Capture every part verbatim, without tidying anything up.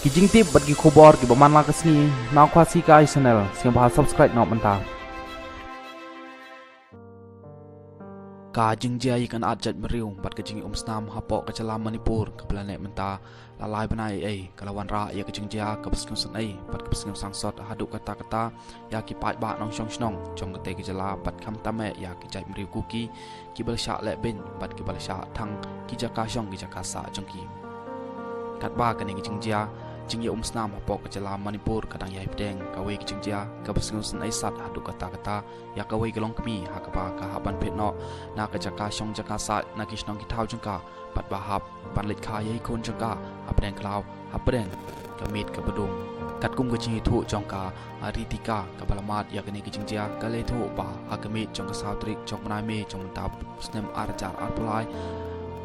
Ki jingtip bad ki khubor kiba man la ka sngi na Khasi Kai Channel, sngewbha subscribe noh mynta. Ka jingjia ïa ka nat jait bynriew bad ka jingïaumsnam hapoh ka jylla Manipur kaba la neh mynta la lai bnai ei ei, ka la wanrah ïa ka jingjia kaba sngewsynei bad kaba sngewsangsot haduh katta katta ïa ki paidbah nongshong shnong jong katei ka jylla bad khamtam eh ïa ki jait bynriew Kuki kiba la shah lehbeiñ bad kiba la shah thang ki jaka shong ki jaka sah jong ki. Katba kane ka jingjia jingïaumsnam hapoh ka jylla Manipur ka dang ïai pdiang kawei ka jingjia kaba sngewsynei sat haduh katta katta ïa kawei ka longkmie ha kaba ka hap ban phet noh na ka jaka shong jaka sah na ki shnong ki thaw jong ka bad ba hap ban leit kha ïa i khun jong ka hapdeng khlaw hapdeng ka miet kaba dum. Katkum ka jingïathuh jong ka Ritika kaba la mad ïa kane ka jingjia ka la ïathuh ba ha ka miet jong ka saw tarik jong u bnai May jong mynta u snem ar hajar arphew lai,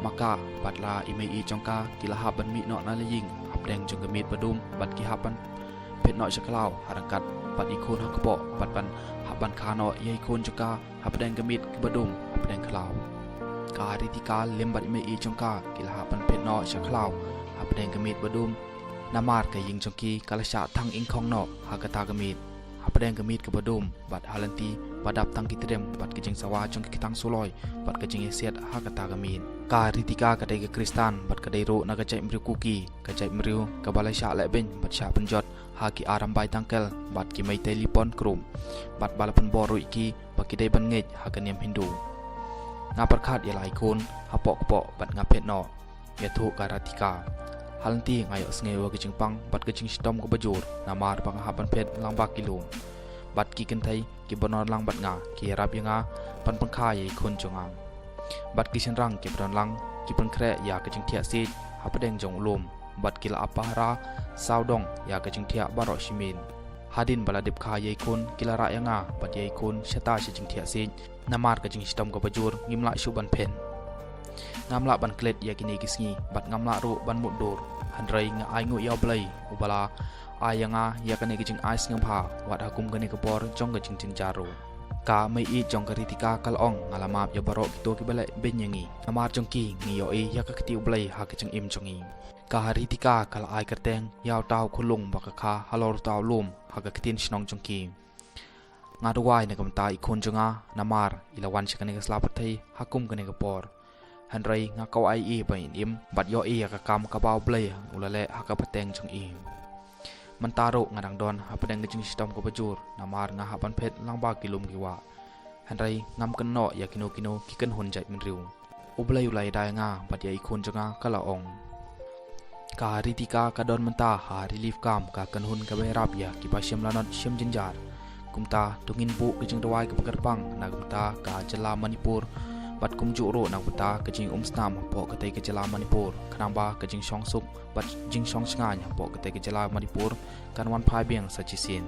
ma ka bad la i mei i jong ka ki la hap ban mih noh na la ïing hapdeng jong ka miet ba dum bad ki hap ban phet noh sha khlaw ha ryngkat bad i khun ha kpoh bad ban hap ban kha noh ïa i khun jong ka hapdeng ka miet kaba dum hapdeng khlaw. Ka Ritika lem bad i mei i jong ka ki la hap ban phet noh sha khlaw hapdeng ka miet ba dum. Namar ka ïing jong ki ka la shah thang ingkhong noh ha kata ka miet hapdeng ka miet kaba dum bad ha lynti ba dap tang ki tdem bad ka jingsawa jong ki ktang suloi bad ka jingïasiat ha kata ka miet. Ka Ritika ka dei ka Khristan bad ka dei ruh na ka jait bynriew Kuki, ka jait bynriew kaba la shah lehbeiñ bad shah pynjot ha ki Arambai Tangkhul bad ki Meitei Leepon Group bad ba la pynbor ruh ïa ki ba ki dei ban ngeit ha ka niam Hindu. Nga pyrkhat ïa la i khun hapoh kpoh bad nga phet noh, ïathuh ka Ritika. Ha lynti nga ïohsngew ïa ka jingpang bad ka jingshitom kaba jur namar ba nga hap ban phet lyngba ki lum bad ki kynthei kiba don lang bad nga ki ïarap ïa nga ban pynkha ïa i khun jong nga. Bad ki shynrang kiba don lang ki pynkhreh ïa ka jingthiah siej hapdeng jong u lum bad ki la ap pahara sawdong ïa ka jingthiah baroh shi miet. Hadien ba la dep kha ïa i khun ki la rah ïa nga bad ïa i khun shata sha jingthiah siej. Namar ka jingshitom kaba jur ngim lah shuh ban phet. Ngam lah ban klet ïa kine ki sngi bad ngam lah ruh ban mutdur. Hynrei nga ainguh ïa U Blei uba la ai ïa nga ïa kane ka jingai sngewbha wat ha kum kane ka por jong ka jingjynjar ruh. Ka mei i jong ka Ritika ka la ong, nga la map ïa baroh kito kiba lehbeiñ ïa ngi. Namar jong ki ngi ïohi ïa ka kti U Blei ha ka jingim jong ngi. Ka Ritika ka la ai kyrteng ïa uta u khunlung ba ka kha halor uta u lum ha ka ktien shnong jong ki. Nga duwai na ka bynta i khun jong nga namar i la wan sha kane ka sla pyrthei ha kum kane ka por. Hynrei nga kwah ïa i ba in im bad ïohi ïa ka kam kaba U Blei u la leh ha ka pateng jong i. Mynta ruh nga dang don hapdeng ka jingshitom kaba jur namar nga hap ban phet lyngba ki lum ki wah. Hynrei ngam kynnoh ïa kino kino ki kynhun jait bynriew. U Blei u la ïada ïa nga bad ïa i khun jong nga, ka la ong. Ka Ritika ka don mynta ha relief camp, ka kynhun kaba ïarap ïa kiba shim lanot shim jynjar. Kumta to ngin buh ka jingduwai kaba kyrpang na ka bynta ka jylla Manipur bad kumjuh ruh na ka bynta ka jingïaumsnam hapoh katei ka jylla Manipur, khnang ba ka jingshongsuk bad jingshong shngaiñ hapoh katei ka jylla Manipur kan wan phai biang sa shisien.